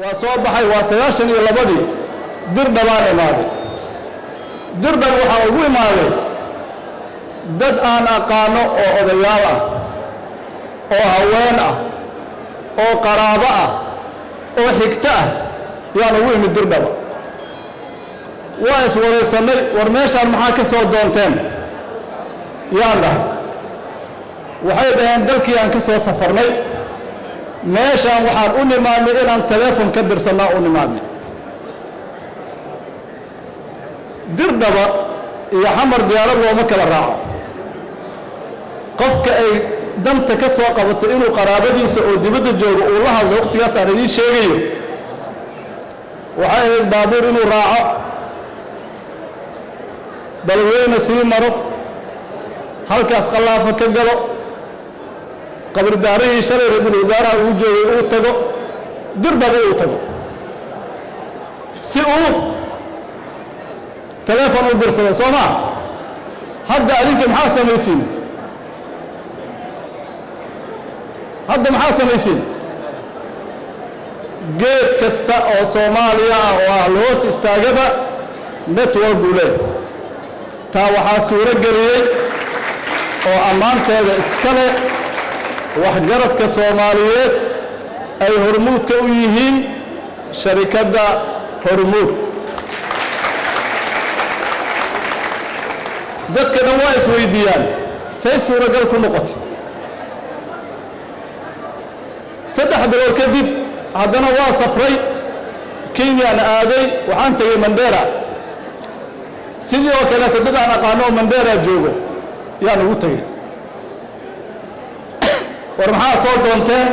Waa soo baxay, waa 92-dii. Dirdhabaan imaaday. Dirdhab waxaa ugu imaaday dad aan aqaano oo odayaal ah oo haween ah oo qaraabo ah oo xigto ah yaan ugu imid Dirdhaba. Waa iswaraysannay. "War meeshaan maxaa ka soo doonteen?" yaan dhahay. Waxay dhaheen, "Dalkii aan ka soo safarnay, meeshaan waxaan u nimaadnay inaan teleefon ka dirsannaa u nimaadnay." Dirdhaba iyo Xamar diyaarad looma kala raaco. Qofka ay danta ka soo qabato inuu qaraabadiisa oo dibadda joogo uu la hadlo, waqtigaas aan idiin sheegayo, waxay ahayd baabuur inuu raaco, Balweyne sii maro, halkaas Qallaafo ka galo, Qabridaarihii shalay ra-iisul wasaaraha uu joogay uu tago, Dirdhaba uu tago si uu teleefon u dirsado. Soo maa? Hadda adinka maxaa samaysiin? Hadda maxaa samaysiin? Geed kasta oo Soomaaliya ah oo ah lahoos istaagaba network buu leeyahay. Taa waxaa suuro geliyey oo ammaanteeda iska leh waxgaradka Soomaaliyeed ay Hormuudka u yihiin, sharikadda Hormuud. Dadka dhan waa isweydiiyaan say suuragal ku noqotay. 3 bilood kadib haddana waa safray, Kenyaan aaday. Waxaan tegey Mandera. Sidii oo kaleeto dad aan aqaano oo Mandera joogo yaan ugu tegey. "War maxaa soo doonteen?"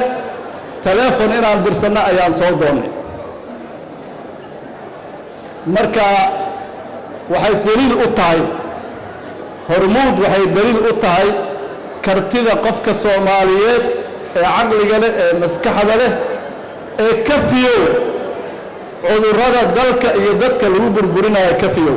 "Teleefon inaan dirsanno ayaan soo doonnay." Marka waxay daliil u tahay Hormuud, waxay daliil u tahay kartida qofka Soomaaliyeed ee caqliga leh, ee maskaxda leh, ee ka fiyow cudurrada dalka iyo dadka lagu burburinayo ka fiyow.